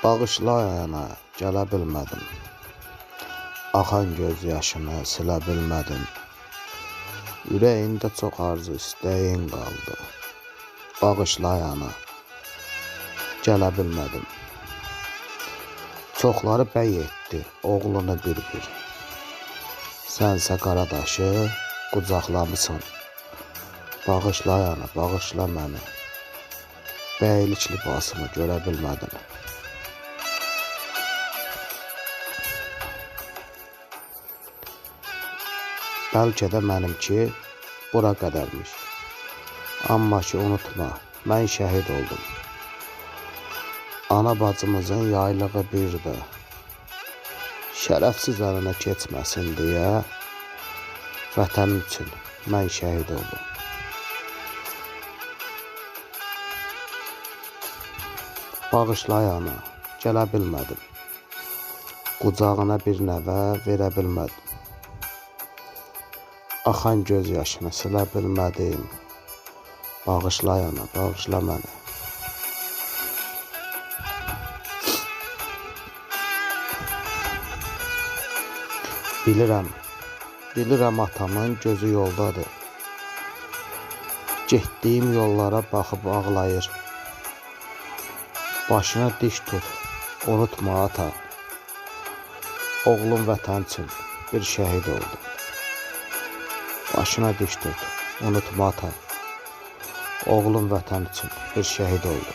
Bağışla ana, gələ bilmədim. Axan göz yaşını silə bilmədim. Ürəyində çox arzu istəyin qaldı. Bağışla ana, gələ bilmədim. Çoxları bəy etdi oğlunu bir-bir. Sənsə qara daşı qucaqlamısan. Bağışla ana, bağışla məni. Bəylik libasımı görə bilmədim. Bəlkə də mənimki bura qədərmiş. Amma ki unutma, mən şəhid oldum. Ana bacımızın yaylığı birdir. Şərəfsiz əlinə keçməsin deyə vətənim üçün mən şəhid oldum. Bağışla ana, gələ bilmədim. Qucağına bir nəvə verə bilmədim. Axan göz yaşını silə bilmədim. Bağışla ana, bağışla məni. Bilirəm, bilirəm atamın gözü yoldadır. Getdiyim yollara baxıb ağlayır. Başına diş tut, unutma ata. Oğlum vətən üçün bir şəhid oldu. Başına diş tut, unutma ata. Oğlum vətən üçün bir şəhid oldu.